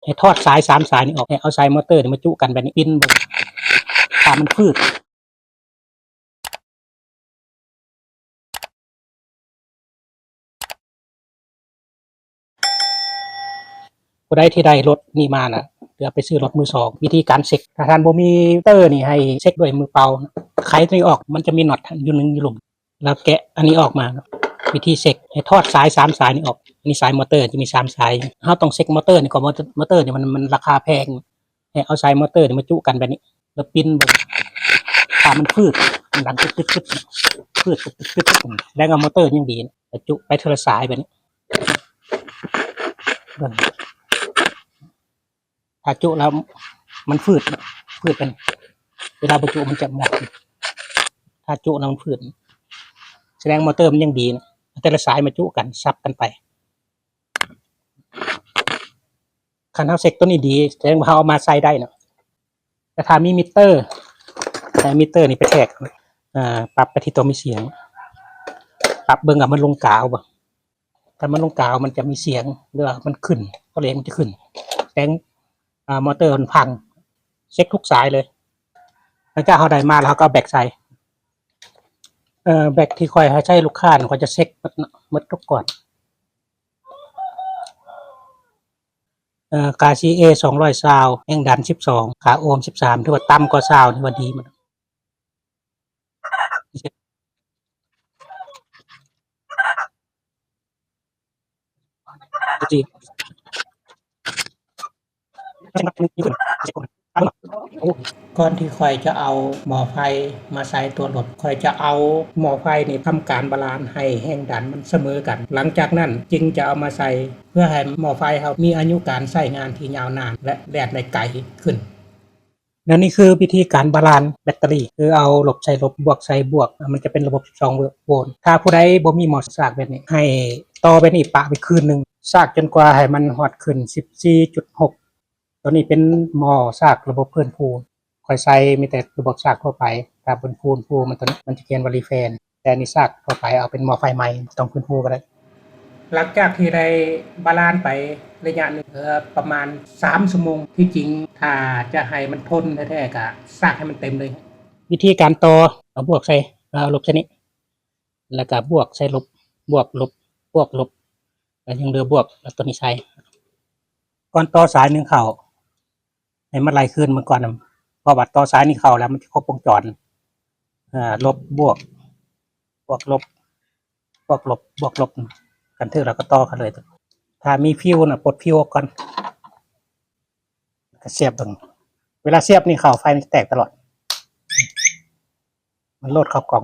ໃຫ້ຖອດສາຍສາມສາຍນີ້ອອກ ໃຫ້ເອົາສາຍມໍເຕີນີ້ມາຈຸກັນແບບນີ້ ປິ່ນເບິ່ງ ຖ້າມັນຟືດ. ຜູ້ໃດທີ່ໄດ້ລົດນີ້ມານະ ຫຼືເອົາໄປຊື້ລົດມືສອງ ວິທີການເຊັກ ຖ້າທ່ານບໍ່ມີມິເຕີນີ້ ໃຫ້ເຊັກດ້ວຍມືເປົ່າ. ໄຂຕົວນີ້ອອກ ມັນຈະມີນັອດຢູ່ໜຶ່ງຢູ່ລຸ່ມ ແລ້ວແກະອັນນີ້ອອກມາ. ວິທີເຊັກ ໃຫ້ຖອດສາຍສາມສາຍນີ້ອອກ ອັນນີ້ສາຍມໍເຕີຈະມີສາມສາຍ. ເຮົາຕ້ອງເຊັກມໍເຕີນີ້ກ່ອນ ມໍເຕີນີ້ມັນ ມັນລາຄາແພງ. ໃຫ້ເອົາສາຍມໍເຕີນີ້ມາຈຸກັນແບບນີ້ ແລ້ວປິ່ນເບິ່ງ ຖ້າມັນຟືດ ມັນດັງຕຶດໆໆ ຟືດຕຶດໆ ແສດງວ່າມໍເຕີຍັງດີ. ແລ້ວຈຸໄປເທື່ອລະສາຍແບບນີ້ ເບິ່ງ ຖ້າຈຸແລ້ວມັນຟືດ ຟືດເປັນ ເວລາບໍ່ຈຸມັນຈະ ຖ້າຈຸແລ້ວມັນຟືດ ແສດງວ່າມໍເຕີມັນຍັງດີ. ແຕ່ລະສາຍມາຈຸກັນ ສັບກັນໄປ. ຄັນເຮົາເຊັກຕົວນີ້ດີ ແສດງວ່າເຮົາເອົາມາໃຊ້ໄດ້ເນາະ. ແຕ່ຖ້າມີມິເຕີ ໃຫ້ມິເຕີນີ້ໄປແທກ ເອີ ປັບໄປທີ່ຕົວມີສຽງ ປັບເບິ່ງວ່າມັນລົງກາວບໍ່. ຖ້າມັນລົງກາວ ມັນຈະມີສຽງ ຫຼືວ່າມັນຂຶ້ນ ຕົວເລກມັນຈະຂຶ້ນ ແສດງ ເອີ ມໍເຕີມັນພັງ. ເຊັກທຸກສາຍເລີຍ. ຫຼັງຈາກເຮົາໄດ້ມາແລ້ວ ເຮົາກໍເອົາແບັກໃສ່. ເອີ ແບັກທີ່ຂ້ອຍໃຫ້ໃຊ້ລູກຄ້າ ຂ້ອຍຈະເຊັກໝົດເນາະ ໝົດທຸກກ້ອນ. ເອີ ຄ່າ ຊີເອ ສອງຮ້ອຍຊາວ ແຮງດັນສິບສອງ ຄ່າໂອມສິບສາມ ຖືວ່າຕ່ຳກວ່າຊາວ ຖືວ່າດີໝົດ. ກ່ອນທີ່ຂ້ອຍຈະເອົາໝໍ້ໄຟມາໃສ່ຕົວລົດ ຂ້ອຍຈະເອົາໝໍ້ໄຟນີ້ທຳການບາລານໃຫ້ແຮງດັນມັນສະເໝີກັນ. ຫຼັງຈາກນັ້ນຈຶ່ງຈະເອົາມາໃສ່ ເພື່ອໃຫ້ໝໍ້ໄຟເຮົາມີອາຍຸການໃຊ້ງານທີ່ຍາວນານ ແລະ ແລ່ນໄດ້ໄກຂຶ້ນ. ແລະ ນີ້ຄືວິທີການບາລານແບັດເຕີຣີ ຄືເອົາລົບໃສ່ລົບ ບວກໃສ່ບວກ ມັນຈະເປັນລະບົບສິບສອງໂວນ. ຖ້າຜູ້ໃດບໍ່ມີໝໍ້ສາກແບບນີ້ ໃຫ້ຕໍ່ແບບນີ້ປະໄວ້ຄືນໜຶ່ງ ສາກຈົນກວ່າໃຫ້ມັນຮອດຂຶ້ນສິບສີ່ຈຸດຫົກ. ຕົວນີ້ເປັນໝໍ້ສາກລະບົບຟື້ນຟູ ຂ້ອຍໃສ່ມີແຕ່ລະບົບສາກທົ່ວໄປ. ຖ້າເປັນຟື້ນຟູ ມັນ ຕົວນີ້ມັນຈະຂຽນວ່າຣີແຟນ ແຕ່ອັນນີ້ສາກທົ່ວໄປ ເອົາເປັນໝໍ້ໄຟໃໝ່ ບໍ່ຕ້ອງຟື້ນຟູກໍໄດ້. ຫຼັງຈາກທີ່ໄດ້ບາລານໄປໄລຍະໜຶ່ງ ເອີ ປະມານສາມຊົ່ວໂມງ ທີ່ຈິງຖ້າຈະໃຫ້ມັນທົນແທ້ໆ ກະສາກໃຫ້ມັນເຕັມເລີຍ. ວິທີການຕໍ່ ເອົາບວກໃສ່ ເອົາລົບໃສ່ນີ້ ແລ້ວກະບວກໃສ່ລົບ ບວກລົບ ບວກລົບ ແລ້ວຍັງເຫຼືອບວກ ແລ້ວຕົວນີ້ໃສ່. ກ່ອນຕໍ່ສາຍໜຶ່ງເຂົ້າ ໃຫ້ມັນໄລ່ຄືນມັນກ່ອນ ເພາະວ່າຕໍ່ສາຍນີ້ເຂົ້າແລ້ວມັນຈະຄົບວົງຈອນ. ເອີ ລົບ ບວກ ບວກ ລົບ ບວກ ລົບ ບວກ ລົບ ຄັນຖືກແລ້ວກໍຕໍ່ເຂົ້າເລີຍ. ຖ້າມີຟິວນະ ປົດຟິວອອກກ່ອນ ກໍສຽບເບິ່ງ. ເວລາສຽບນີ້ເຂົ້າ ໄຟມັນຈະແຕກຕະຫຼອດ ມັນໂຫຼດເຂົ້າກ່ອງ.